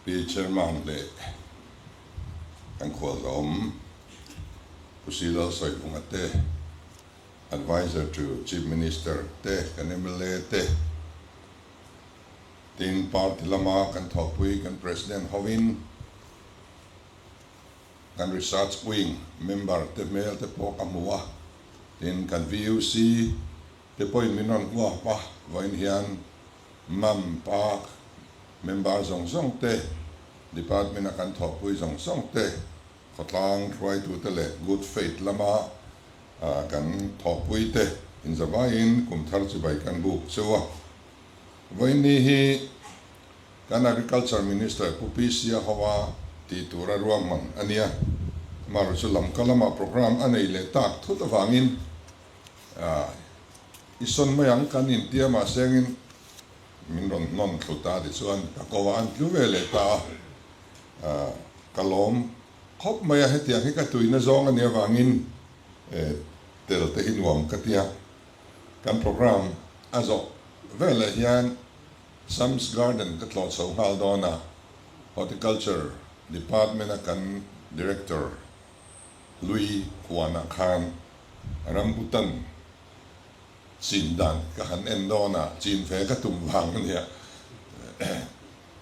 Pi Chairman leh kan khualzawm Pu Silal Sawivunga te, Adviser to Chief Minister te, kan mla te, tin party lama kan thawhpui kan President hovin kan Research Wing member te hmel te pawh ka hmu a, tin kan VUC te pawhin min rawn huap a, vawiin hian Mam Park member zawng zawng te, Department a kan thawhpui zawng zawng te, khawtlang hruaitute leh Good Faith lama kan thawhpui te inzavaiin kum thar chibai kan buk cheu a. Vawiinni hi kan Agriculture Minister Pu PC Ahoa tih tura ruahman a nia. Amaherawhchu chu lamka lama programme a nei leh tak thut avangin i sawn mai ang kan intia mahsengin min rawn hnawn thlu ta tichuan ka ko a, an tlu ve leh ta a. Ka lawm khawp mai a, hetiang hi ka tuina zawng a nih avangin tel te hi nuam ka ti a. Kan programme a zawh veleh hian Sams Garden ka tlawh chho nghal dawn a, Horticulture Department a kan Director Hlui Huanah khan rambutan chin dan ka han en dawn a, chin ve ka tum vang a nia.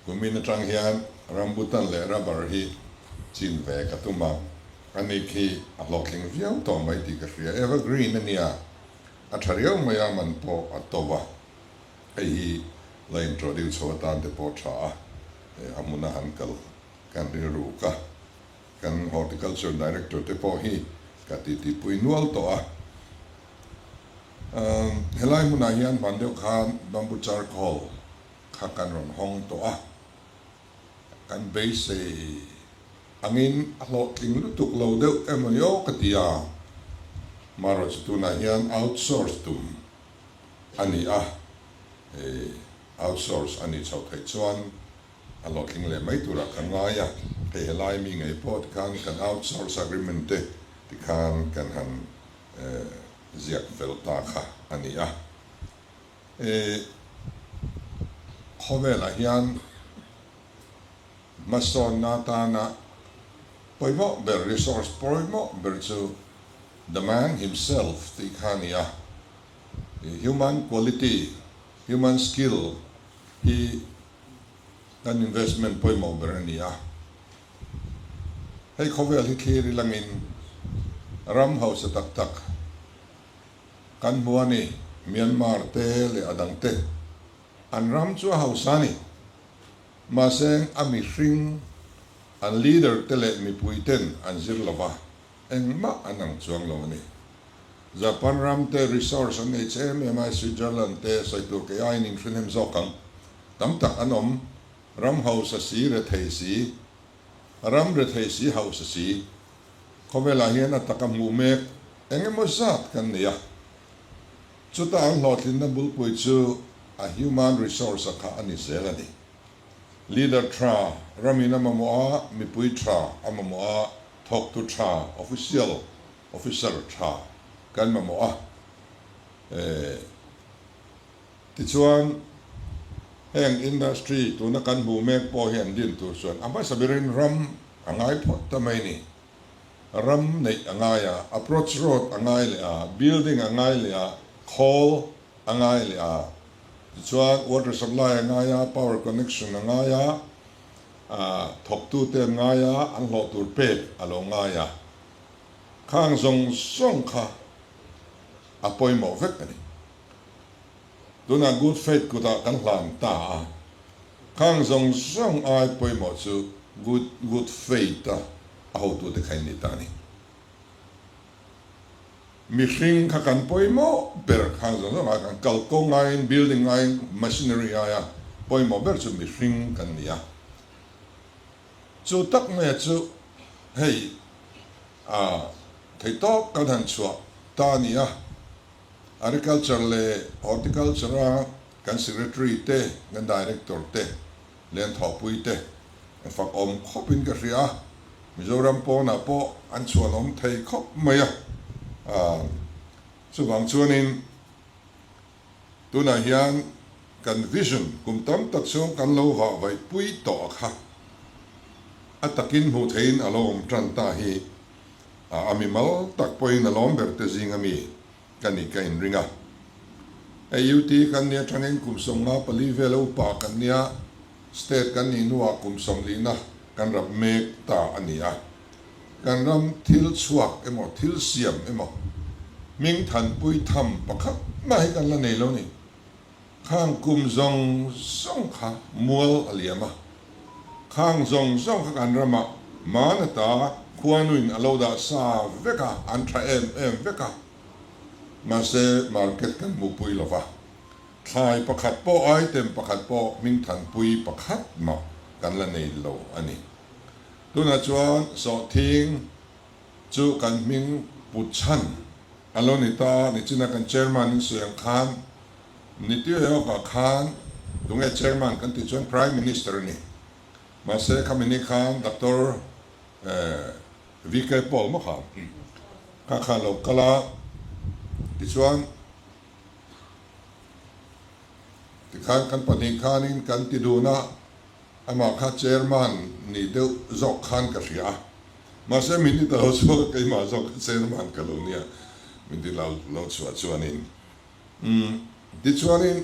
Kumin atang hian rambutan leh rubber hi chin ve ka tum a, a ni khi a hlawhtling viau tawh mai tih ka hria. Evergreen a nia, a tha riau mai a, man pawh a to a, hei hi la introduce chho atan te pawh tha a, a hmuna han kal kan rilruk a. Kan Horticulture Director te pawh hi ka titipui nual tawh a. Helai hmunah hian hman deuh khan bamboo charcoal kha kan rawn hawng tawh a. Kan beisei angin a hlawhtling lutuk lo deuh emawni aw ka ti a. Marawh chu tunah hian outsource tum a ni a, outsource a nih chhoh theih chuan A hlawhtling leh mai turah kan ngai a, hei helai mi ngei pawh tikhan kan outsource agreement te tikhan kan han ziak fel ta kha a ni a. Khawvelah hian hmasawnna atana pawimawh ber, resource pawimawh ber chu the man himself tih kha a ni a. Human quality, human skill hi kan investment pawimawh ber a ni a. Hei khawvel hi thlir ilangin ram hausa tak tak kan hmu a ni, Myanmar te leh a dang te. An ram chu a hausa a ni. Mahse a mihring, an leader te leh mipui ten an zir lova, engmah an ang chuang lo a ni. Japan ram te resource an nei che em em a, Switzerland te sawi tur kei aiin in hre hnem zawk ang. Tam tak an awm, ram hausa si rethei si, ram rethei si hausa si. Khawvelah hian a taka hmuh mek eng emaw zat kan nei a. Chuta an hlawhtlinna bulpui chu a human resource a kha a ni zel a ni. Leader tha ramin a mamawh a, mipui tha a mamawh a, thawktu tha, official, Officer tha kan mamawh a, tichuan heng industry tuna kan hmuh mek pawh hi an din tur chuan a hmasa berin ram a ngai phawt ta mai ni. Ram neih a ngai a, approach road a ngai leh a, building a ngai leh a, khawl a ngai leh a, tichuan water supply a ngai a, power connection a ngai a, thawktute an ngai a, an hlawh tur pek a lo ngai a. Khang zawng zawng kha a pawimawh vek a ni. Tunah Good Faith kutah kan hlan ta a, khang zawng zawng ai pawimawh chu Good Good Faith a a hotute kha in ni ta a ni. Mihring kha kan pawimawh ber, khang zawng zawng ai kan kalkawng aiin, building aiin, machinery aia pawimawh ber chu mihring kan ni a. Chu tak mai chu hei a theihtawp kan han chhuah ta a ni a, Agriculture leh Horticulture a kan Secretary te, kan Director te leh an thawhpui te an fak awm khawp in ka hria a, Mizoram pawnah pawh an chhuan awm thei khawp mai a, chuvang chuanin Tunah hian kan vision kum tam tak chhung kan lo vah vaih pui tawh a kha. A takin hmuh theihin a lo awm tan ta hi a mimal tak pawhin a lawm ber te zing ami ka nih ka inring a. AUT kan nia atangin kum 54 vela upa kan nia, state kan nih hnuah kum 40na kan rap mek ta a ni a. Kan ram thil chhuak emaw thil siam emaw hming thanpui tham pakhat mah hi kan la nei lo ni. Khang kum zawng zawng kha mual a liam a, khang zawng zawng kha kan ramah Manata khuanuin a lo dah sa vek a, an tha em em vek a, mahse market kan hmuhpui lo va, thlai pakhat pawh item pakhat pawh hmingthanpui pakhat mah kan la nei lo a ni. Tunah chuan sawhthing chu kan hming put chhan a lo ni ta, nichina kan chairman in sawi ang khan Niti Aayog-ah khan tunge chairman kan tih chuan Prime Minister a ni. Mahse khami ni khan Doctor VK Paul maw kha kha kha lo kal a, tichuan tikhan kan pahnih khanin kan ti dun a, Amah kha chairman ni deuh zawk khan ka hria a, mahse min ti ta lo chhuak a, keimah zawk kha chairman ka lo nia, min ti lo lo chhuah chuanin umm tichuanin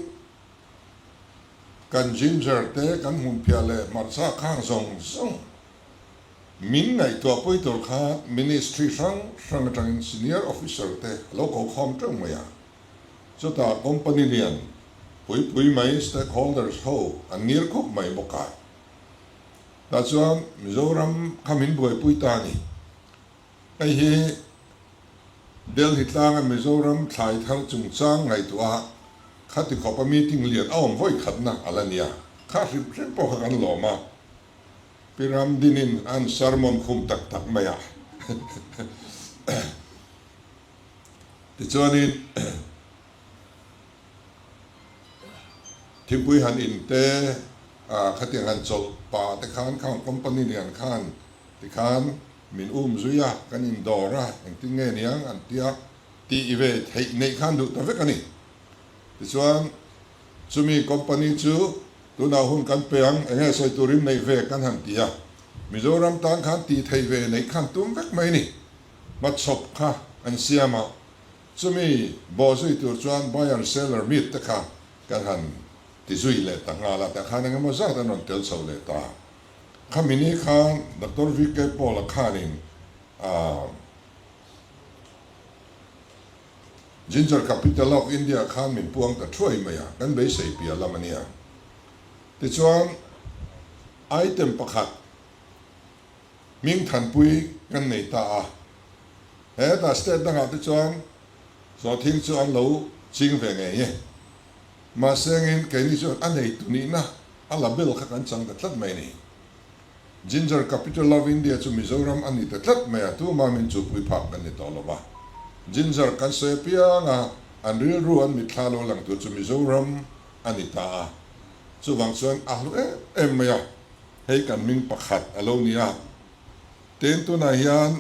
kan ginger te kan hmunphiah leh hmarcha khang zawng zawng min ngaihtuah pui tur khan ministry hrang hrang atangin senior officer te a lo ko khawm teuh mai a. Chutah company lian pui pui mai stakeholders ho an ngir khawp mai bawk a. Tah chuan Mizoram kha min buaipui ta a ni. Hei hi Delhi tlanga Mizoram thlai thar chungchang ngaihtuah a khati khawpa meeting lian a awm vawi khatna a la nia. Kha hrim hrim pawh kha kan lawm a. Pi Ramdinin an sermon khum tak tak mai a. Tichuanin thingpui han in te, khatiang han chawlh pah te khan khang company lian khan tikhan min um zui a, kan in dawr a, engtin nge niang an tia tih ve theih neih khan duh ta vek a ni. Tichuan chumi company chu tunah hun kan pe ang, eng nge sawi turin neih ve kan han ti a, Mizoram tan khan tih theih ve neih khan tum vek mai a ni. Hmachhawp kha an siam a, chumi bawh zui tur chuan buyer seller meet te kha kan han ti zui leh ta nghal a, tah khan eng emaw zat an rawn tel chho leh ta. Khami ni khan Doctor VK Paul-a khanin aah Ginger Capital of India khan min puang ta thuai mai a, kan beisei piah lam a nia. Tichuan item pakhat Hming thanpui kan nei ta a, hetah state dangah te chuan sawhthing chu an lo ching ve ngei e. Mahse engin keini chuan a neitu nihna a label kha kan chang ta tlat mai a ni. Ginger Capital of India chu Mizoram a ni ta tlat mai a, tumah min chupui phak kan ni tawh lo va. Ginger kan sawi apiang a, an rilru an mitthla lo lang tur chu Mizoram a ni ta a, chuvang chuan a hlu em em mai a. Hei kan hming pakhat a lo ni a, tin tunah hian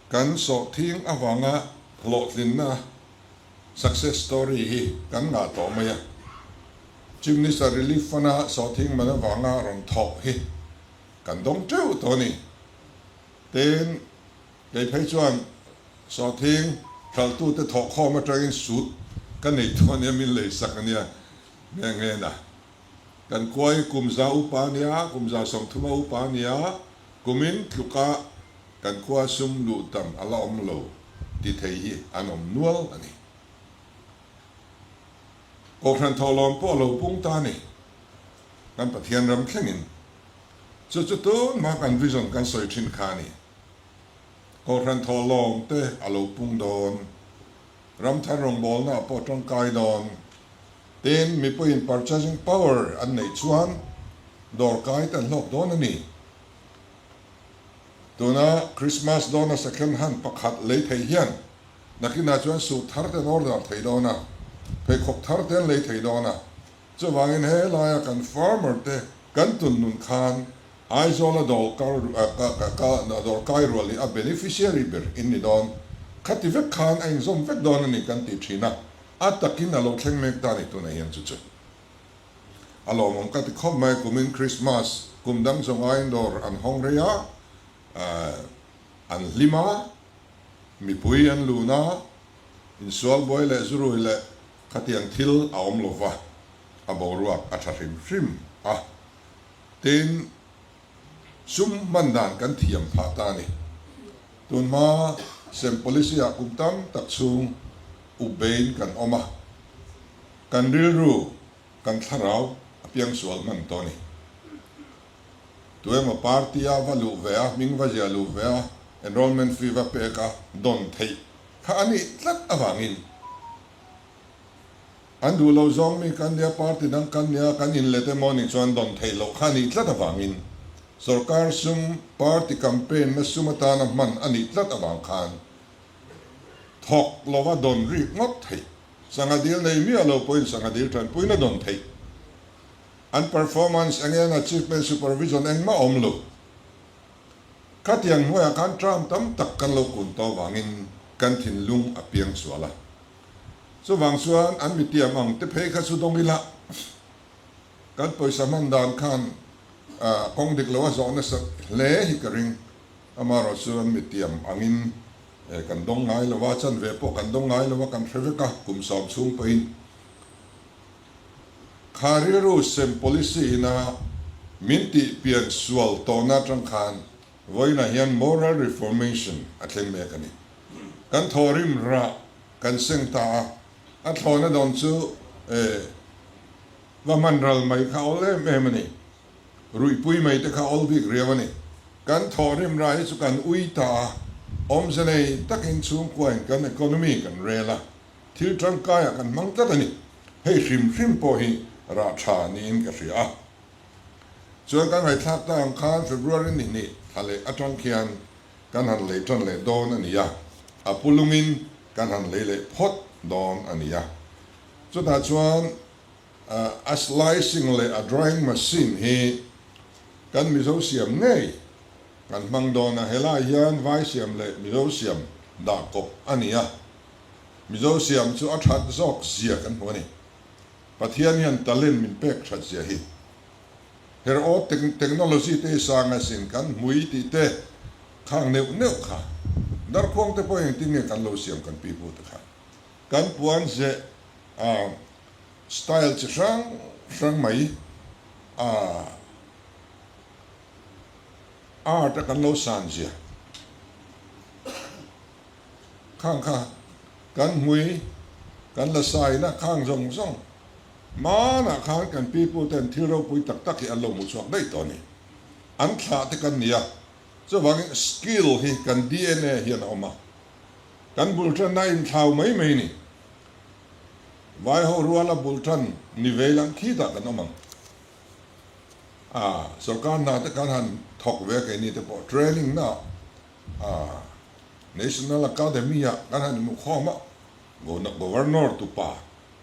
kan sawhthing avanga hlawhtlinna, success story, hi kan ngah tawh mai a. Chief Minister Relief Fund-a sawhthing man avanga rawn thawh hi kan dawng teuh tawh a ni. Tin, kei phei chuan sawhthing hralhtute thawhkhawm atangin sut ka nei tawh a nia, min leisak a nia. Nge nge na. Kan kuai kum za upa nia, kum 130 a upa nia, kumin tluka kan khua sum luh tam a la awm lo ti thei hi an awm nual a ni. Kohhran thawhlawm pawh a lo pung ta a ni. Kan Pathian ram thlengin. Chu chu tun hma kan vision kan sawi thin kha a ni. Kohhran thawhlawm te a lo pung dawn. Ramthar rawngbawlna pawh tangkai dawn. Tin, mipuiin purchasing power an neih chuan dawrkai te an hlawk dawn a ni. Tuna Christmas dawna second hand pakhat lei thei hian nakinah chuan suit thar te an order thei dawn a, pheikhawk thar te an lei thei dawn a. Chuvangin he laia kan farmer te kan tun nun khan Aizawla dawrkai rual hi a beneficiary ber in ni dawn. Khati vek khan a inzawm vek dawn a ni kan ti thin a, a takin a lo thleng mek ta a ni tunah hian chu chu. A lawmawm ka ti khawp mai, kumin Krismas kum dang zawng aiin dawr an hawng rei a, an hlim a, mipui an lun a, insual buai leh zurui leh khatiang thil a awm lo va, a boruak a tha hrim hrim a. Tin, sum hman dan kan thiam phah ta a ni. Tunhma sem policy ah kum tam tak chhung up bein kan awm a, kan rilru, kan thlarau a piangsual hman tawh a ni. Tuemaw party a va luh ve a, hming va ziah luh ve a, enrollment fee va pek a dawn theih kha a nih tlat avangin an duh lo zawng mi kan nia, party dang kan nia, kan inlet emaw nih chuan dawn theih loh kha a nih tlat avangin sorkar sum party campaign na sum atana hman a nih tlat avang khan thawk lova dawn rik ngawt theih, sangha dil nei miah lo pawhin sangha dil tanpuina dawn theih. An performance eng eng achievement supervision engmah awm lo. Khatiang hnuaiah khan term tam tak kan lo kun tawh vangin kan thinlung a piang sual a. Chuvang chuan an mitiam ang te phei kha chu dawng ila kan pawisa hman dan khan kawng dik lo a zawh nasat hle hi ka ring. Amaherawh chu an mitiam angin kan dawng ngai lo a, chanve pawh kan dawng ngai lo a, kan hre vek a kum sawm chhung pawhin. Kha rilru sem policy ina min tih pian sual tawhna atang khan vawiinah hian moral reformation a thleng mek a ni. Kan thawhrim rah kan seng ta a, a thlawhna dawn chu eh va hman ral mai kha awl em em a ni. Ruihpui mai te kha awl bik riau a ni. Kan thawhrim rah hi chu kan ui ta a, awmze nei takin chhungkuain kan economy kan rel a. Thil tangkaiah kan hmang tlat a ni. Hei hrim hrim pawh hi rah tha niin ka hria a. Chuan kan ngaihthlak ta ang khan February ni hnih thla leh atang khian kan han lei tan leh dawn a ni a, a pu lungin kan han lei leh phawt dawn a ni a. Chutah chuan a slicing leh a drying machine hi kan Mizo siam ngei kan hmang dawn a, helai hian vai siam leh Mizo siam dah kawp a ni a. Mizo siam chu a that zawk zia kan hmu a ni. Pathian hian talent min pek that zia hi. Her aw technology te hi sang asin kan hmui tih te khang neuh neuh kha. Darkhuang te pawh engtin nge kan lo siam kan pi pu te kha. Kan puan zeh a style chi hrang hrang mai a art a kan lo san zia. Khang kha kan hmui kan la saina khang zawng zawng hmanah khan kan pipu ten thil ropui tak tak hi an lo hmu chhuak daih tawh a ni. An thlah te kan ni a, chuvangin skill hi kan dna hian a awm a, kan bul tanna a inthlau mai mai a ni. Vaiho ruala bul tan ni vei lang khitah kan awm ang. A, sorkar hna te kan han thawk ve a keini te pawh training na ah National Academy ah kan han inhmu khawm a, Governor tupa,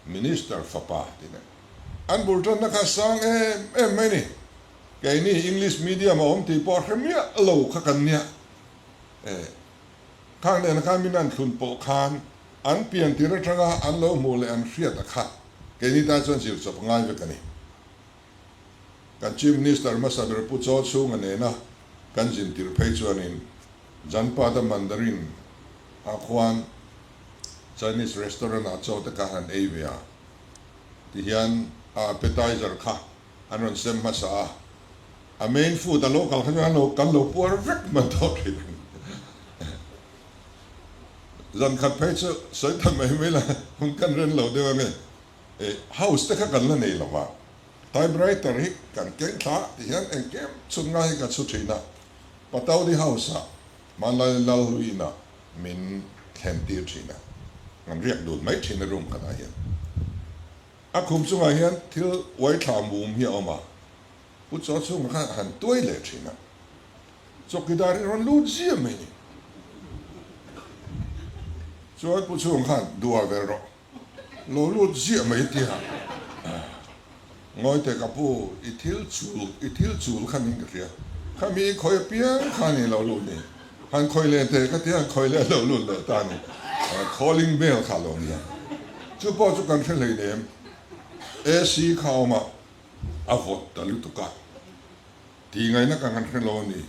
Minister fapa tih nen an bul tanna kha sang em em mai ni. Keini English medium a awm tih pawh hre miah lo kha kan nia. Eh, khang nena khan min an thlun pawh khan an pian tir atanga an lo hmuh leh an hriat a kha keini tan chuan zir chawp a ngai vek a ni. Kan Chief Minister hmasa ber Pu Chaw Chhunga nena kan zin tirh phei chuanin Janpada Mandarin ah khuan Chinese restaurant ah chaw te kha han ei ve a, tihian a appetizer kha an rawn sem hmasa a, a main food a lo kal kha chuan kan lo puar vek hman tawh thin a ni. Zan khat phei chu sawi ta mai mai la, hun kan ren lo deuh ange. House te kha kan la nei lo va, typewriter hi kan keng thla tih hian engkim chhun ngai hi ka chhu thin a, Pataudi House ah hmanlai Lalluin ah min thlen tir thin a, kan riak dun mai thin a room khatah hian. A khum chungah hian thil uai thla mum hi a awm a, Pu Chaw chhungah khan a han tuai leh thin a, chawkidar hi rawn lut ziah mai ni. Chuan Pu Chhunga khan duah vel rawh. Lo lut ziah mai tia ngawi teh ka pu, i thil chul, i thil chul kha ning ka hria, kha mi i khawi apiang kha ni lo lut ni, han khawi leh teh ka tia han khawi leh lo lut leh ta ni, calling bell kha lo nia, chu pawh chu kan hre hleinem, AC kha a awm a. A vawt ta lutuk a, tih ngaihna ka han hre lo a ni.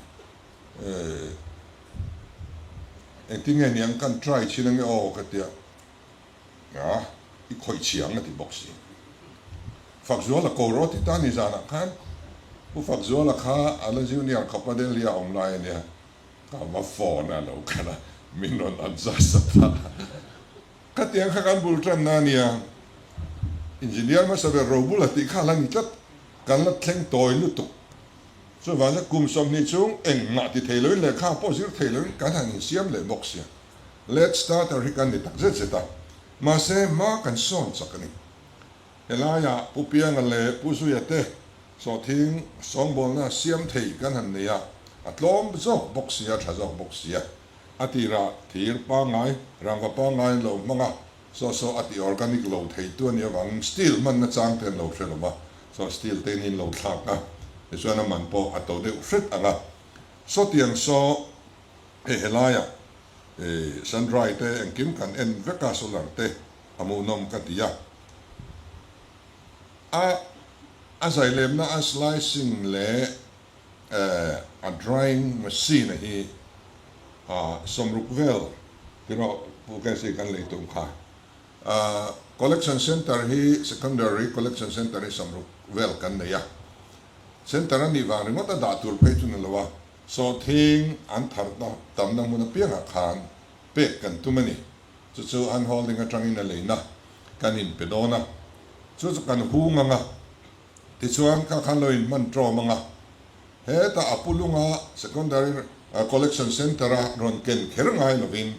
Engtin nge niang kan try chin ange aw ka tia, a i khawih chhiang a ti bawk si. Fakzuala ko rawh ti ta ni zanah khan Pu Fakzuala kha a la junior khawp a Delhi a awm lai a nia, ka va phone a lo kal a, min rawn adjust a ta. Khatiang kha kan bul tanna a nia, Engineer hmasa ber Robula tih kha a la ni tlat, kan la thleng tawi lutuk. Chuvangin kum 20 chhung engmah ti thei loin lehkha pawh zir thei loin kan han insiam leh bawk sia. Late starter hi kan ni tak zet zet a, mahse hma kan sawn chak a ni. Helaiah Pu Pianga leh Pu Zuia te sawhthing sawngbawlna siam thei kan han nei a, a tlawm zawk bawk sia, tha zawk bawk sia. A tirah thir pangngai, rangva pangngai an lo hmang a, saw saw a ti organic lo theitu a nih avangin steel hmanna chang te an lo hre lo va, saw steel te in in lo thlak a, tichuan a man pawh a to deuh hret ang a. Sawtiang saw hei helaiah sun dry te engkim kan en vek a, solar te a hmuhnawm ka ti a. A a zailemna a slicing leh a drying machine a hi 60 vel tiraw Pu Casey kan lei tum kha. Collection centre hi secondary collection centre hi 60 vel kan nei a. Centre a nih vang ringawt a dah tur phei chu ni lo a, sawhthing an thar tamna hmun apiangah khan pek kan tum a ni. Chu chu an holding atangin a leina kan inpe dawn a, chu chu kan hung ang a. Tichuan kha khan lo inhman ṭawm ang a, hetah a pu lunga Secondary Collection Centre-a rawn ken kher ngai lovin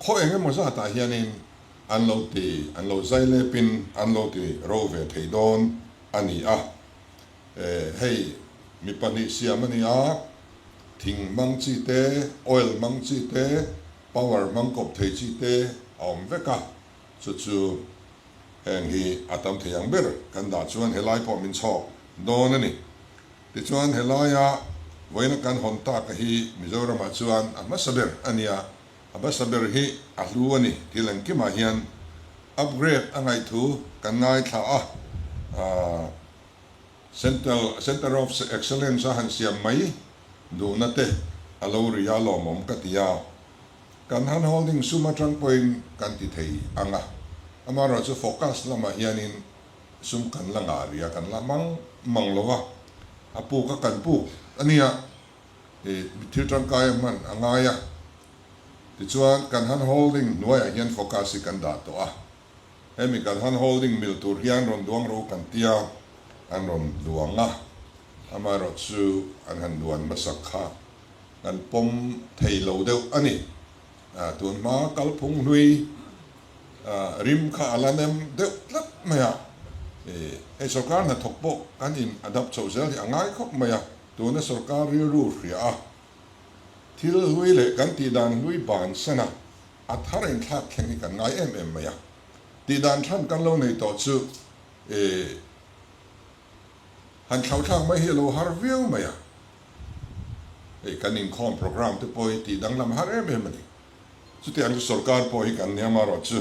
khaw eng emaw zatah hianin an lo ti, an lo zai lepin an lo ti ro ve thei dawn a ni a. Hei mi pahnih siam a ni a, thing hmang chi te, oil hmang chi te, power hmang kawp thei chi te a awm vek a, chu chu Heng hi a tam thei ang ber kan dah chuan helai pawh min chhawk dawn a ni. Tichuan helaia vawiina kan hawn taka hi Mizoramah chuan a hmasa ber a nia, a hmasa ber hi a hlu a ni. Thil engkimah hian upgrade a ngaihthu kan ngaithla a, Central Centre of Excellence a han siam mai duhna te a lo ri a lawmawm ka ti a. Kan han holding sum atang pawhin kan ti thei ang a, amaherawh chu focus lamah hianin sum kan la ngah rih a, kan la hmang mang lo a, a puk a kan puk a nia, ih thil tangkai a hman a ngai a, tichuan kan han holding hnuaiah hian focus hi kan dah tawh a, hemi kan han holding mil tur hian rawn duang ro kan tia an rawn duang a, amaherawh chu an han duan hmasak kha. Kan pawm thei lo deuh a ni. Tun hma kalphung hlui rim kha a la nem deuh tlat mai a. Hei sorkar hnathawk pawh kan in adapt chhoh zel hi a ngai khawp mai a. Tuna sorkar rilru hria a, thil hlui leh kan tihdan hlui bansan a, a thar inthlak thleng hi kan ngai em em mai a. Tihdan than kan lo nei tawh chu han thlauhthlak mai hi a lo har viau mai a. Hei kan inkhawm programme te pawh hi tih danglam har em em a ni. Chutiang chu sorkar pawh hi kan nia marawh chu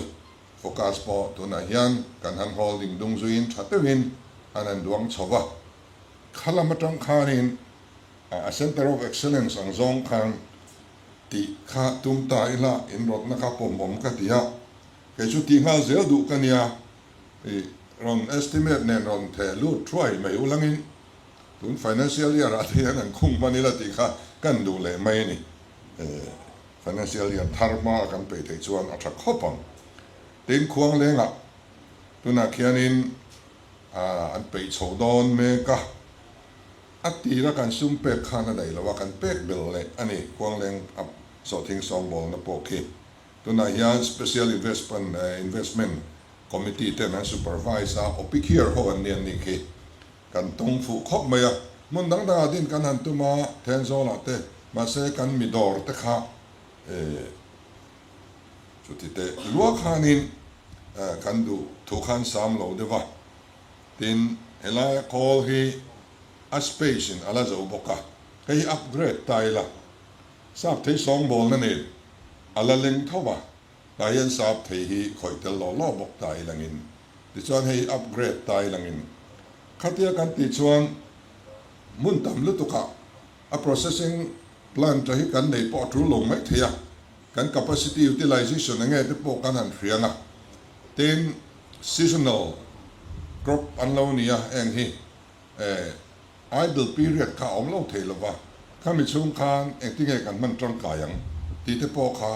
focus pawh tunah hian kan han holding dung zuiin tha deuhin an han duang chho va. Kha lam atang khanin a Centre of Excellence ang zawng khan tih kha tum ta ila inrawtna kha pawmawm ka ti a. Kei chu tih nghal zel duh ka nia. I rawn estimate nen rawn theh lut thuai mai ulangin Tun financial year ah te hian an khung hman ila tih kha kan duh leh mai a ni. Financial year thar hma a kan peih theih chuan a tha khawp ang. Tin, Khuanglengah tunah khianin an peih chho dawn mek a, a tira kan sum pek khan a daih lo a, kan pek bel leh a ni Khuangleng a sawhthing sawngbawlna pawh khi. Tunah hian Special Investment Committee ten an supervise a, Opikhiar ho an ni an nih khi. Kan tawng fuh khawp mai a, hmun dang dangah din kan han tum a, Thenzawlah te, mahse kan mi dawr te kha chuti teh lua khanin kan duh thu khan sam lo deuh a, tin helaia khawl hi a space in a la zo bawk a, hei hi upgrade ta ila, sap thei sawngbawlna nen a la leng tho a, tah hian sap thei hi khawih tel law law bawk ta ilangin. Tichuan hei upgrade ta i langin. Khatia kan tih chuan hmun tam lutukah a processing plant hi kan nei pawh a tul lo mai thei a, kan capacity utilization enge te pawh kan han hriang a. Tin, seasonal crop an lo ni a, heng hi idle period kha a awm lo thei lova, khami chhung khan engtinge kan hman tangkai ang tih te pawh kha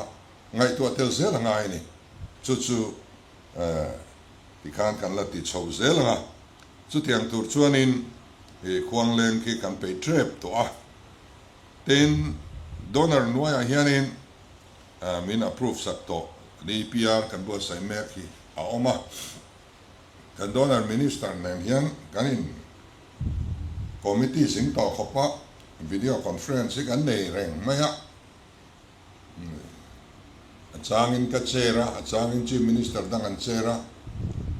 ngaihtuah tel zel a ngai a ni. Chu chu tikhan kan la ti chho zel ang a, chutiang tur chuanin i khuangleng khi kan peih tep tawh a. Tin, donor hnuaiah hianin min approve sak tawh DPR kan buatsaih mek hi a awm a. Kan donor minister nen hian kan in committee zing tawh khawp a, video conference hi kan nei reng mai a. A changin ka chair a, a changin Chief Minister dang an chair a,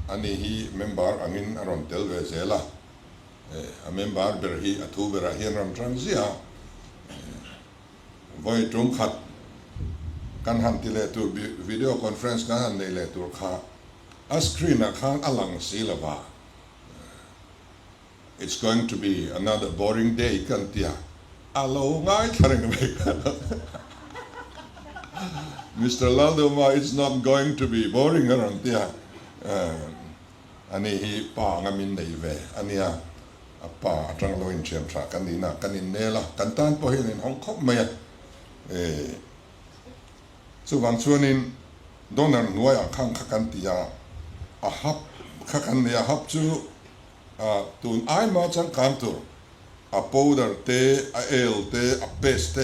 ani hi member angin a rawn tel ve zel a, a member ber hi a thu berah hian rawn tang ziah a, vawi tum khat kan han ti leh tur video conference kan han nei leh tur kha a screen ah khan a lang si lo va. It's going to be another boring day kan tia a lo ngaithla reng mai kha. Mister Lalduma it's not going to be boring a rawn tia ani hi pa anga min nei ve ania a pa atang lo inthiam tha kan nihna kan innel a kan tan pawh hian inhawng khawp mai a chuvang chuanin donor hnuaiah khan kha kan ti a a hap kha kan nei a hap chu A tun aima changkang tur a powder te, a el te, a paste te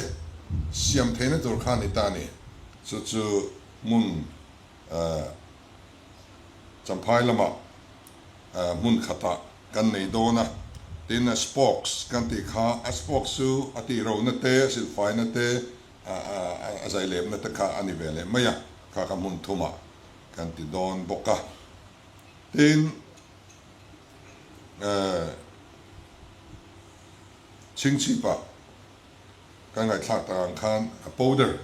siam theihna tur kha a ni ta a ni. Chu chu hmun Champhai lamah hmun khatah kan nei dawn a. Tin a spokes kan tih kha a spokes chu a tihrohna te, a silfaina te, a zailemna te kha a ni ve leh mai a, kha kha hmun thumah kan ti dawn bawk a. Tin. Chhingchhipa kan ngaihthlak tak ang khan a powder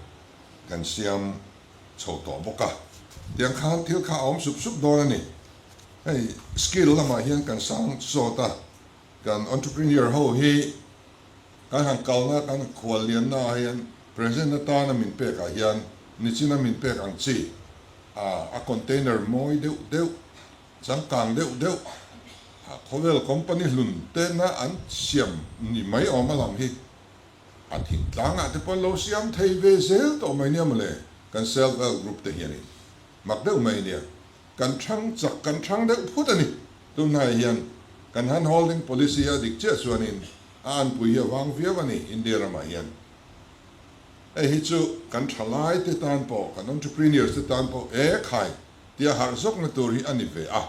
kan siam chho tawh bawk a, tiang khan thil kha a awm sup sup dawn a ni. Hei skill lamah hian kan sang sawt a, kan entrepreneur ho hi kan han kalna kan khuallianna ah hian present atana min pek ah hian nichina min pek ang chi a container mawi deuh deuh Changkang deuh deuh a khawvel company hlun tena an siam ni mai awm a lang hi a thingtlangah te pawh an lo siam thei ve zel tawh mai nia mawle, kan self help group te hianin mak deuh mai nia, kan thang chak kan thang deuh phut a ni. Tunhnaiah hian kan hand holding policy a dik chiah chuanin a anpui hi a vang viau a ni India ramah hian. Hei hi chu kan thalai te tan pawh kan entrepreneurs te tan pawh e khai tia harh zawkna tur hi a ni ve a.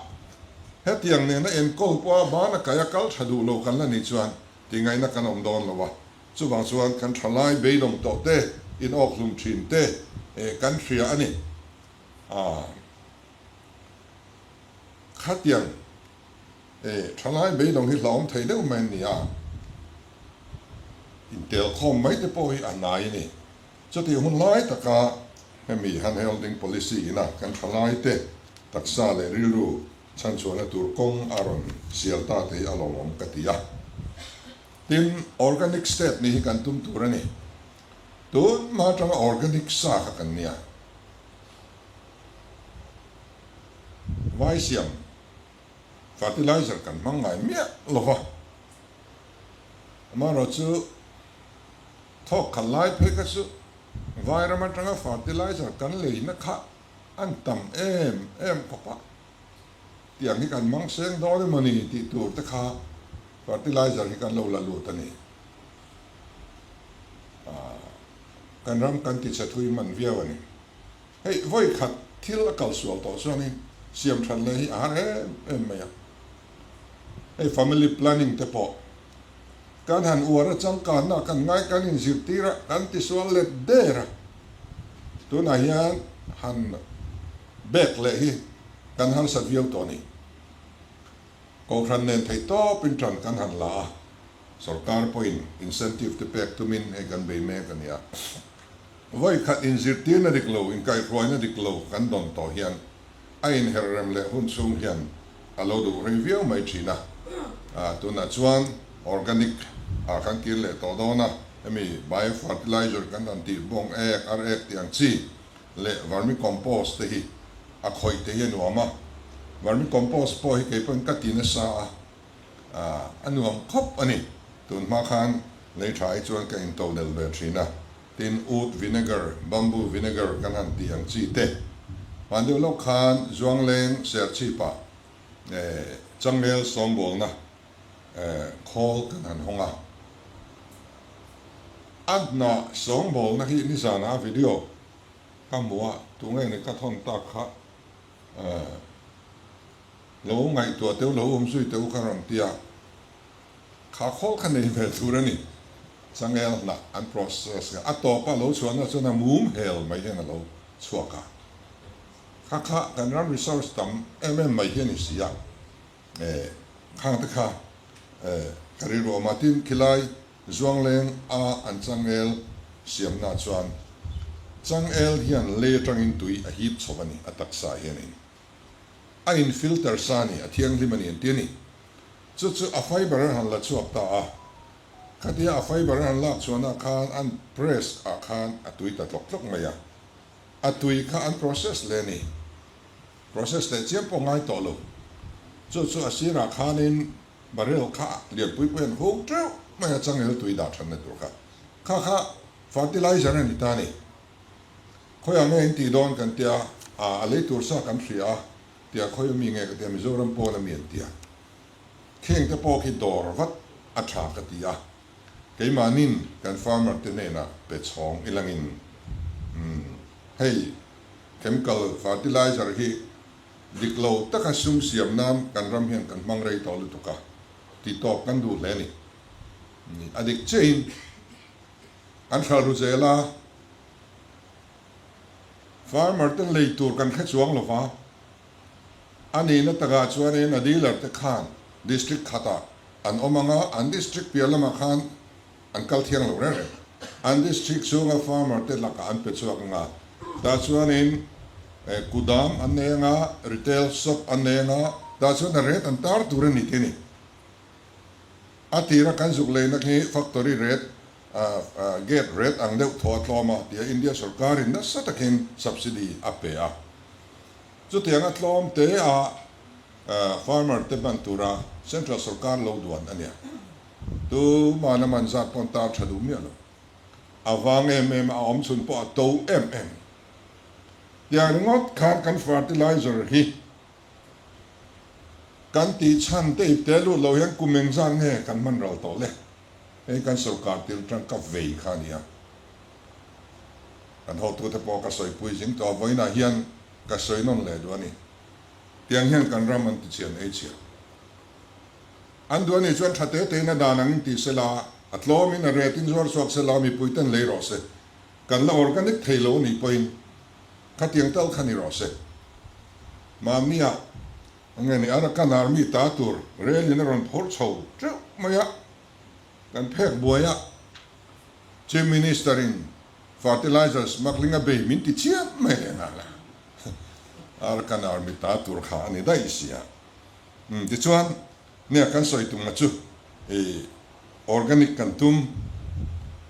Hetiang nena enkawl pawha bana kaia kal tha duh lo kan la nih chuan tingaihna kan awm dawn lo a. Chuvang chuan kan thalai beidawng tawh te, inawk hlum thin te kan hria a ni. A Khatiang thalai beidawng hi hlauhawm thei deuh mai an ni a. Intelkhawm mai te pawh hi a hnai a ni. Chutih hun lai taka hemi handholding policy ina kan thalaite taksa leh rilru chhanchhuahna tur kawng a rawn sial ta te hi a lawmawm ka ti a. Tin, organic state nih hi kan tum tur a ni. Tun hma atanga organic sa kha kan nia. Vai siam fertilizer kan hmang ngai miah lova. Amaherawhchu Thawk khat lai phei kha chu Vairam atanga fertilizer kan leina kha an tam em em khawp a, tiang hi kan hmang seng dawn emaw ni tih tur te kha fertilizer hi kan lo la lut a ni. Kan ram kan ti chhe thui hman viau a ni. Hei vawi khat thil a kal sual tawh chuanin siam that leh hi a har em em mai a. Hei family planning te pawh Kan han uar a changkanna kan ngai kan inzirtir a, kan tisual let der a. Tunah hian han bek leh hi kan harsat viau tawh a ni. Kohhran nen theih tawpin tan kan han la a, sorkar pawhin incentive te pek tumin hei kan bei mek a nia. Vawi khat inzirtirna dik lo, inkaihhruaina dik lo kan dawn tawh hian a inherrem leh hun chhung hian a lo duh rei viau mai thin a. Tunah chuan organic ah kan kir leh tawh dawn a, hemi bio fertilizer kan han tih bawng ek, ar ek tih ang chi leh vermicompost te hi a khawih te hi a nuam a. Vermicompost pawh hi kei pawhin ka ti nasa a, a nuam khawp a ni. Tun hma khan lei tha hi chuan ka intodelh ve thin a, tin oat vinegar, bamboo vinegar kan han tih ang chi te. Hman deuh lawk khan Zuangleng Serchhip-ah changel sawngbawlna khawl kan han hawng a. A hnah sawngbawlna hi nizanah a video ka hmu a, tunge ni ka thawn tak kha lo ngaihtuah teuh lo awm zui teuh ka rawn ti a, kha khawl kha nei ve tur a ni. Changel hnah an process a, a tawpa lo chhuahna chuan a mum hel mai hian a lo chhuak a. Kha kha kan ram resource tam em em mai hi a ni si a, eh khang te kha eh ka rilru awm a, tin khilai Zuangleng a an changel siamna chuan changel hian lei atangin tui a hip chho a ni, a taksa hianin a in filter sa a ni, a thianghlim a ni an ti a ni. Chu chu a fiber an han la chhuak ta a, khatia a fiber an han lak chhuahna khan an press ah khan a tui ta tlawk tlawk mai a. A tui kha an process leh a ni. Process leh chiam pawh ngai tawh lo. Chu chu a sirah khanin barrel kha lianpui pui an hung teuh mai a, changel tui dah thanna tur kha. Kha kha fertilizer a ni ta a ni. Khawiah nge in tih dawn kan tia, a lei tur sa kan hria a, tia khawi ami nge ka tia, Mizoram pawn ami an tia. Kheng te pawh khi dawr vat a tha ka ti a. Keimahnin kan farmer te hnenah pe chhawng ilangin hei chemical fertilizer hi dik lo taka sum siam nan kan ram hian kan hmang rei tawh lutuk a, ti tawp kan duh hle a ni. A dik chiahin an hral ru zel a, farmer ten lei tur kan hre chuang lo va, a nihna takah chuanin a dealer te khan district khatah An awm ang a, an district piah lamah khan an kal thiang lo reng reng. An district chhunga farmer te lakah an pe chhuak ang a, tah chuanin kudam an nei ang a, retail shop an nei ang a, tah chuan a rate an tar tur a ni tih a ni. A tira kan zuk leina khi factory rate, gate rate ang deuh thaw a tlawm a tia India sorkarin nasa takin subsidy a pe a. Chutianga tlawm te a Farmer te hman tura Central sorkar lo duan a nia. Tuman a man zat pawn tar tha duh miah lo. A vang em em a, a awm chhun pawh a to em em. Tiang ringawt khan kan fertilizer hi kan tih chhan te ip te lut lo hian kum engzat nge kan hman ral tawh le? Hei kan sorkar tir atang ka vei kha a nia. Kan hotute pawh ka sawipui zing tawh a, vawiinah hian ka sawi nawn leh duh a ni. Tiang hian kan ram an tichian ei chhiah. An duh a nih chuan tha te tein a dan angin ti sela, a tlawmin a retin zuar chhuak sela, mipui ten lei rawh se. Kan la organic thei lo a nih pawhin khatiang tal kha ni rawh se. Mahnia nge ni Arakan Army ta tur rel in a rawn phawrh chho teuh mai a, kan phek buai a, Chief Minister in fertilizer smuggling a bei min ti chiam mai leh nghal a. Arakan Army ta tur kha a ni daih si a. Umm tichuan nia kan sawi tumna chu i organic kan tum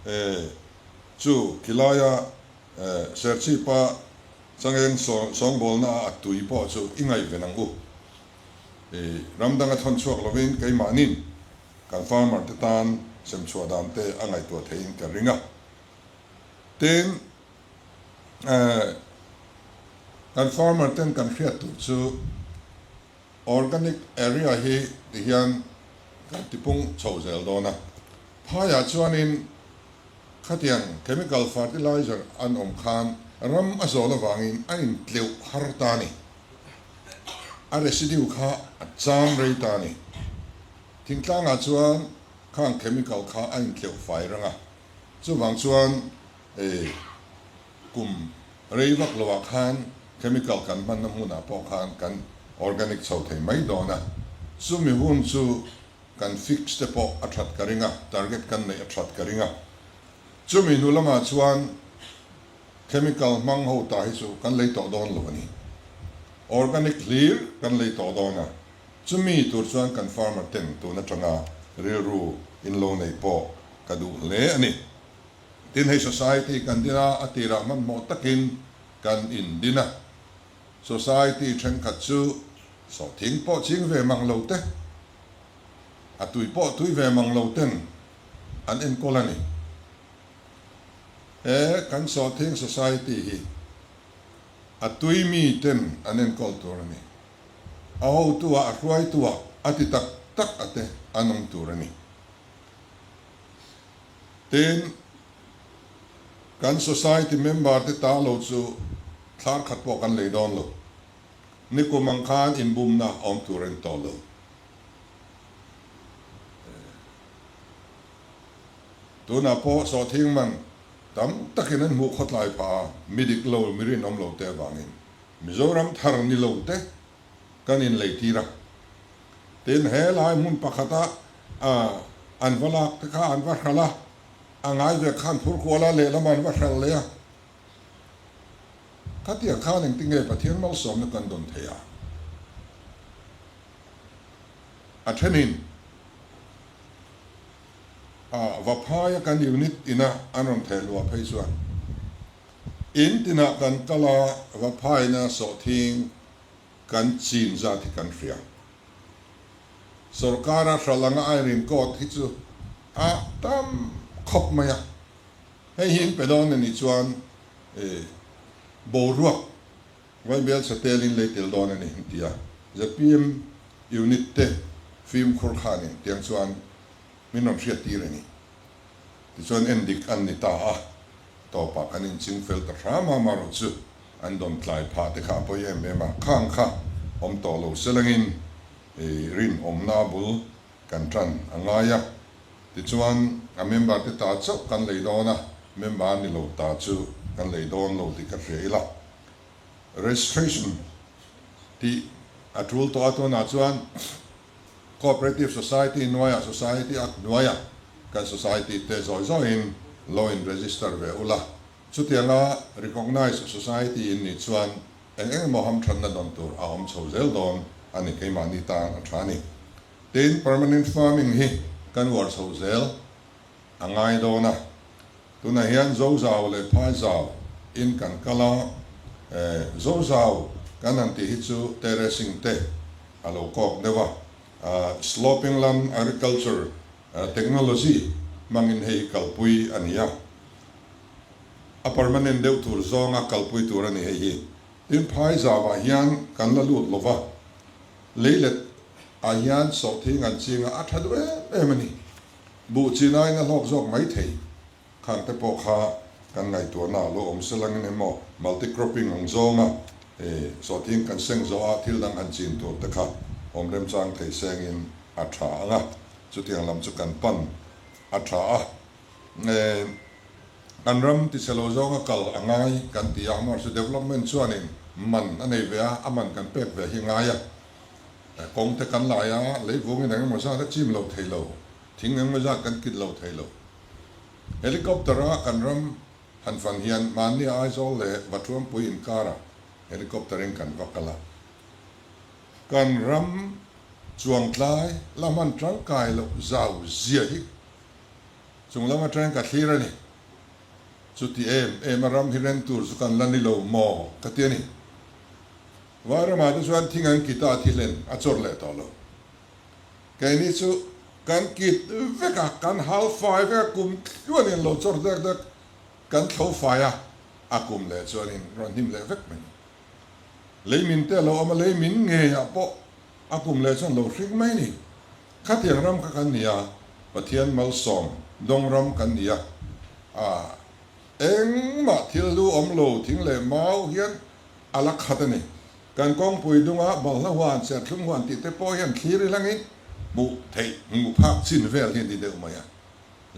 e chu khilaia Serchhipa changeng sawngbawlna a tui pawh chu i ngaihven ang u. I ram danga thawn chhuak lovin keimahnin kan farmer te tan semchhuah dan te a ngaihtuah theihin ka ring a. Tin, Kan farmer ten kan hriat tur chu organic area hi ti hian kan tipung chho zel dawn a. Phaiah chuanin khatiang chemical fertilizer an awm khan ram a zawl avangin a intleuh har ta a ni. A residue kha a cham rei ta a ni. Thingtlangah chuan khang chemical kha a intleuh fai rang a. Chuvang chuan e kum rei vak loah khan chemical kan hmanna hmunah pawh khan kan organic chho thei mai dawn a, chumi hun chu kan fix te pawh a that ka ring a, target kan neih a that ka ring a. Chumi hnu lamah chuan chemical hmang ho ta hi chu kan lei tawh dawn lo a ni. Organic hlir kan lei tawh dawn a. Chumi tur chuan kan farmer ten tun atanga rilru in lo neih pawh ka duh hle a ni. Tin, hei society kan din a, a tirah hmanhmawh takin kan indin a. Society thenkhat chu sawhthing pawh ching ve mang lo te, a tui pawh tui ve mang lo ten an enkawl a ni. He kan sawhthing society hi a tui mi ten an enkawl tur a ni. A hotu ah, a hruaitu ah a ti tak tak a te an awm tur a ni. Tin, kan society member te ta lo chu thlar khat pawh kan lei dawn lo. Nikum ang khan inbumna a awm tur a ni tawh lo. Tunah pawh sawhthing man tam takin an hmuh khawtlai phah a, mi dik lo, mi rinawm lo te avangin Mizoram thar ni lo te kan inleitir a. Tin, he lai hmun pakhata an va lak te kha an va hralh a, a ngai ve khan phur kual a, lehlamah an va hralh leh a. Khatiang khan engtinge Pathian malsawmna kan dawn thei a? A thenin a Vaphaia kan unit ina an rawn theh luah phei chuan in tinah kan kal a, Vaphaina sawhthing kan chin zat hi kan hria. Sorkara hralh anga airin court hi chu a tam khawp mai a. Hei hi in pe dawn a nih chuan boruak Vaibel satel in lei tel dawn a ni an ti a. Zpm unit te fimkhur khanin tiang chuan min rawn hriat tir a ni. Tichuan endik an ni ta a, tawpah kan inching fel ta hram a, amaherawh chu an dawn tlai phah te kha a pawi em em a, khang kha awm tawh lo selangin rinawmna bul kan tan a ngai a. Tichuan a member te ta chauh kan lei dawn a, member ni lo ta chu kan lei dawn lo tih ka hria ila. Registration tih a tul tawh a, tunah chuan Cooperative Society hnuaiah Society Act hnuaiah kan society te zawi zawiin lo in register ve ula, chutianga recognized society in nih chuan eng eng emaw hamthanna dawn tur a awm chho zel dawn a ni, keimahni tan a tha a ni. Tin, permanent farming hi kan uar chho zel a ngai dawn a, tunah hian Zozau leh Phaizau in kan kal a, Zozau kan han tih hi chu terracing te a lo kawk deuh a, sloping lam agriculture technology hmangin hei hi kalpui a ni a, a permanent deuh tur zawnga kalpui tur a ni hei hi. Tin, Phaizau-ah hian kan la lut lo va. Leilet ah hian sawhthing an ching a, a tha duh em em a ni. Buh chin aiin a hlawk zawk mai thei. Khang te pawh kha kan ngaihtuahna ah lo awm se langin emaw multi cropping ang zawnga sawhthing kan seng zawh a thil dang han chin tur te kha awm remchang thei sengin a tha ang a, chutiang lam chu kan pan a tha a. Kan ram tichhe lo zawnga kal a ngai kan ti a, amaherawhchu development chuanin man a nei ve a, a man kan pek ve hi a ngai a. Kawng te kan lai a, leivungin eng emaw zat a chim lo thei lo, thing eng emaw zat kan kit lo thei lo. Helicopter a kan ram han fan hian mahni Aizawl leh Vathuampui inkarah helicopter in kan va kal a. Kan ram chuangtlai la hman tangkai loh zau zia hi Chung lam atangin ka thlir a ni. Chuti em em a ram hi reng tur chu kan la ni lo maw ka ti a ni. Vairamah te chuan thing an kit a, a thi hlen a chawr leh tawh lo. Keini chu kan kit vek a, kan hal fai vek a, kum tluanin lo chawr dek dek kan thlo fai a, a kum leh chuanin rawn hnim leh vek mai. Leimin te a lo awm a, leimin ngeiah pawh a kum leh chuan lo hring mai a ni. Khatiang ram kha kan ni a, Pathian malsawm dawng ram kan ni a, a engmah thil lu awm lo thing leh mau hian a la khat a ni. Kan kawngpui dunga balhla huan, serthlum huan tih te pawh hian thlir i hlangin hmuh theih, hmuh phak chin vel hi a ni deuh mai a.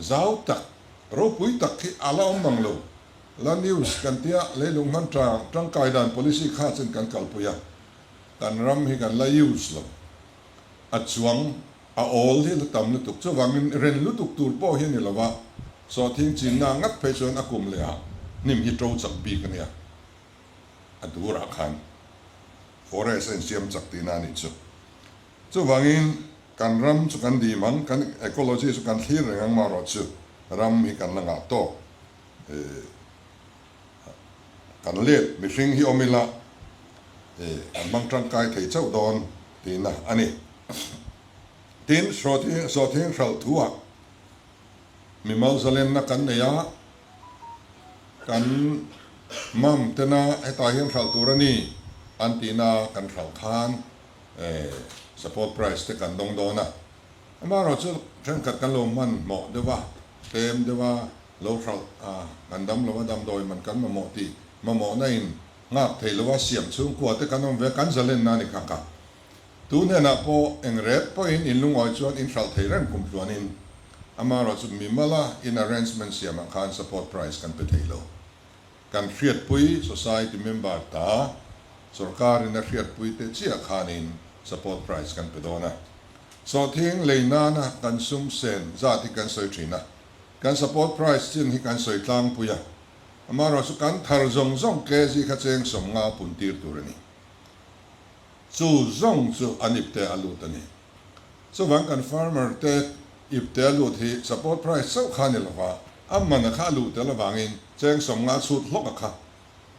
Zau tak, ropui tak hi a la awm mang lo. La news kan tia leilung hman tang tangkai dan policy kha chin kan kalpui a, kan ram hi kan la use lo. A chuang a awl hi la tam lutuk. Chuvangin ren lutuk tur pawh hi a ni lo va, sawhthing chinna ngat phei chuan a kum leh ah hnim hi to chak bik a nia. A durah khan forest a insiam chak tihna a nih chu. Chuvangin kan ram chu kan dim ang, kan ecology chu kan thlir reng ang marawh chu ram hi kan la ngah tawk. Kan let mihring hi awm ila kan hmang tangkai thei chauh dawn tihna a ni. Tin, sawhthing hralh thuah mimal zalenna kan nei a, kan mam tena hetah hian hralh tur a ni an tihna kan hralh khan support price te kan dawng dawn a. Amaherawhchu thenkhat kan lo hmanhmawh deuh a, tlem deuh a, lo hralh a, kan dam lo a, damdawi man kan mamawh tih mamawhna in nghak thei lo a, siam chhungkua te kan awm ve a, kan zalenna a ni kha kha. Tu hnenah pawh eng ret pawhin in lungawi chuan in hralh thei reng kum tluanin amaherawhchu mimala in arrangement siamah khan support price kan pe thei lo. Kan hriatpui society member ta sorkarin a hriatpui te chiah khanin support price kan pe dawn a. Sawhthing lei nana kan sum sen zat hi kan sawi thin a, kan support price chin hi kan sawi tlangpui a, amaherawhchu kan thar zawng zawng kg kha cheng 50 pun tir tur a ni. Chu zawng chu an ipte a lut a ni. Chuvang kan farmer te ipte a lut hi support price chauh kha a ni lova, a man a kha a luh tel avangin cheng 50 chhut hlawk a kha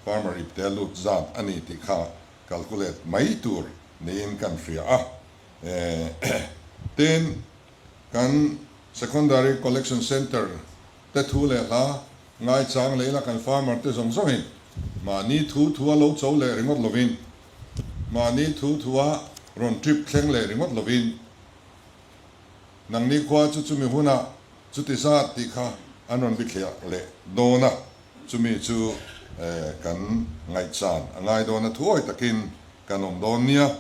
farmer ipte a lut zat a ni tih kha calculate mai tur niin kan hria a. Tin, kan secondary collection centre te thu leh hla ngaichang leh ila kan farmer te zawng zawngin mahni thu thua lo cho leh ringawt lovin Mahni thu thua rawn trip thleng leh ringawt lovin, nangni khua chu chumi hunah chuti zat tih kha an rawn bithliah leh dawn a, chumi chu kan ngaihchan a ngai dawn a, thuawi takin kan awm dawn nia.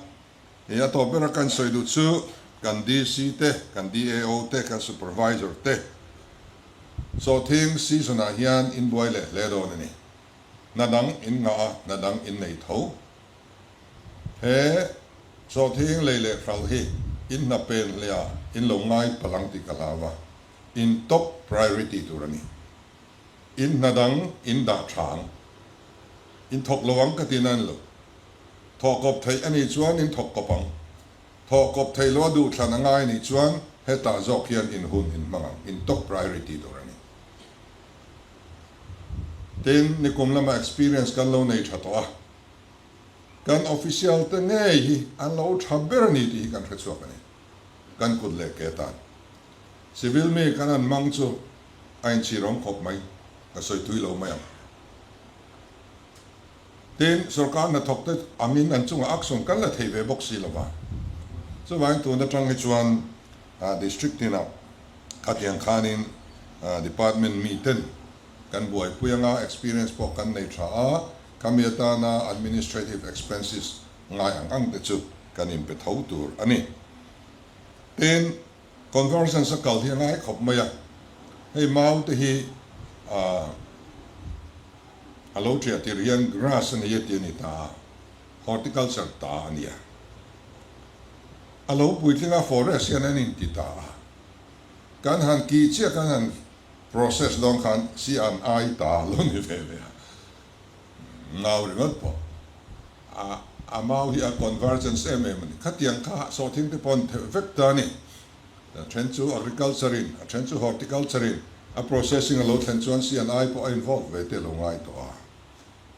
I a tawp bera kan sawi duh chu kan DC te, kan DAO te, kan Supervisor te sawhthing season ah hian in buai leh hle dawn a ni. Hna dang in ngah a, hna dang in nei tho. He sawhthing lei leh hralh hi in hna pen hlea in lo ngai palh ang tih ka hlau a, in top priority tur a ni. In hna dang in dah tha ang. In thawk lo ang ka ti nan lo. Thawh kawp theih a nih chuan in thawk kawp ang. Thawh kawp theih loa duhthlan a ngai a nih chuan hetah zawk hian in hun in hmang ang, in top priority tur a ni. Tin, nikum lama experience kan lo nei tha tawh a, kan official te ngei hi an lo tha ber a ni tih hi kan hre chhuak a ni. Kan kut leh ke tan. Civil mi kan han mang chu a inchhir awm khawp mai, ka sawi tui lo mai ang. Tin, sorkar hnathawk te angin an chungah action kan la thei ve bawk si lo va. Chuvangin tun atang hi chuan district tinah Khatiang khanin department miten kan buaipui anga experience pawh kan nei tha a, khami atana administrative expenses ngai ang ang te chu kan inpe tho tur a ni. Tin, convergence a kal hi a ngai khawp mai a, hei mau te hi a lo ṭiah tir hian grass a ni a ti a ni ta a, horticulture ta a ni a. A lo puitling a forest hian an inti ta a, kan han kih chiah kan han process dawn khan si an ai ta lo ni ve ve a, ngau ringawt pawh a a mau hi a convergence em em a ni. Khatiang kha sawhthing te pawh an theuh vek ta a ni. A then chu agriculture in, a then chu horticulture in a processing a lo thlen chuan si an ai pawh a involve ve te a lo ngai tawh a.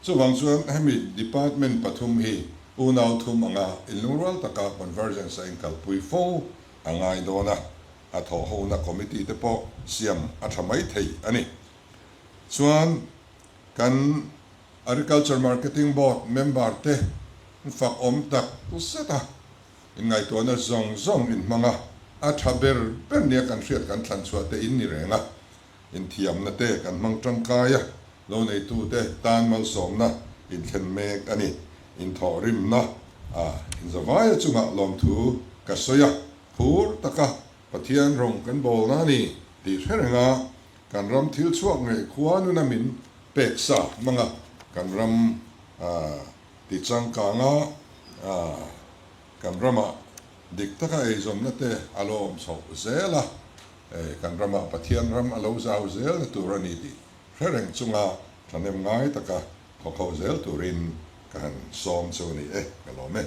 Chuvang chuan hemi department pathum hi unau thum anga inlungrual taka convergence a inkalpui fo a ngai dawn a, a thawhhona committee te pawh siam a tha mai thei a ni. Chuan kan Agriculture Marketing Board member te fak awm tak zet a, inngaihtuahna zawng zawng inhmang a, a tha ber ber nia kan hriat kan thlan chhuah te in ni reng a. Inthiamna te kan hmang tangkai a, lo neitute tan malsawmna inthlen mek a ni. Inthawhrimna a inzavaia chungah lawmthu ka sawi a, phur taka Pathian rawng kan bawlna a ni tih hre reng a, kan ram thil chhuak ngei khua nuna min pek sa hmang a, kan ram ti changkang a, kan ramah dik taka eizawnna te a lo awm chhoh zel a. Kan ramah Pathian ram a lo zau zel na tur a ni tih hre reng chunga thahnem ngai taka thawk ho zel turin ka han sawm chu a ni e, ka lawm e.